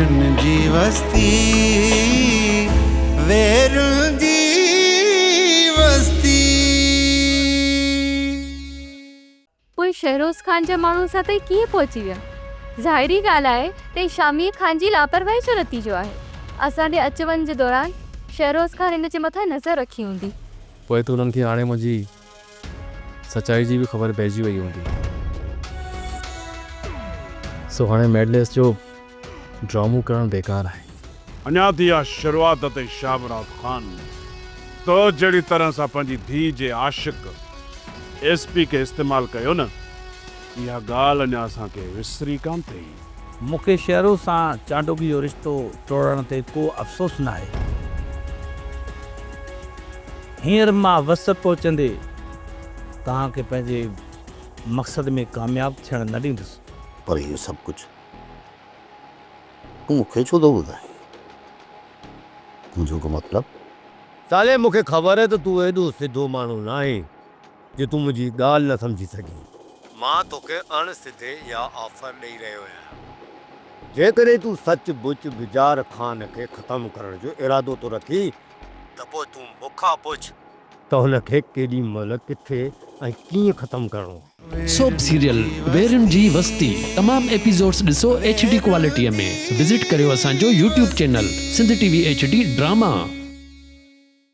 ويرن جي وستي ويرن جي وستي. پوء شهروز خان جا ماڻهو اسان تائين ڪيئن پهچي ويا؟ ظاهري ڳالهه آهي ته هي شاميء خان جي لاپرواهي جو نتيجو آهي. اسان ڏي اچ وڃ جي دوران شهروز خان هن جي مٿان نظر رکي هوندي. پوء ته انهن کي هاڻي منهنجي سچائي جي به خبر پئجي وئي هوندي. سو هاڻي ميڊليس جو ڊرامو ڪرڻ بيڪار آهي. اڃا ته اها شروعات اٿئي شاهمراد خان. تو جهڙي طرح سان پنهنجي ڌيء جي عاشق ايس پي کي استعمال ڪيو نه، اها ڳالهه اڃا اسان کي وسري ڪانه ٿئي. مون کي شهروز سان چانڊوڪي جو رشتو ٽوڙڻ تي ڪو افسوس ناهي. هينئر مان وس پهچندي توهان کي پنهنجي مقصد ۾ ڪامياب ٿيڻ نه ڏيندس. پر اهو سڀ ڪجهه تون مون کي ڇو ٿو ٻڌائين؟ تنهنجو ڪو مطلب؟ صالح مون کي خبر آهي ته تون ايڏو سڌو ماڻهو ناهين جو تون منهنجي ڳالهه نه سمجهي سگهين. مان توکي اڻ سڌي اها آفر ڏئي رهيو آهيان. جيڪڏهن تون سچ پچ بجار خان کي ختم ڪرڻ جو ارادو ٿو رکين ته پوء تون مون کان پڇ ته هن کي ڪيڏي مهل، ڪٿي ۽ ڪيئن ختم ڪرڻو آهي. سوپ سيريل ويرين جي وستي تمام ايپيسوڊس ڏسو ايڇ ڊي ڪوالٽي ۾ وزٽ ڪريو اسان جو YouTube channel Sindh T V H D drama.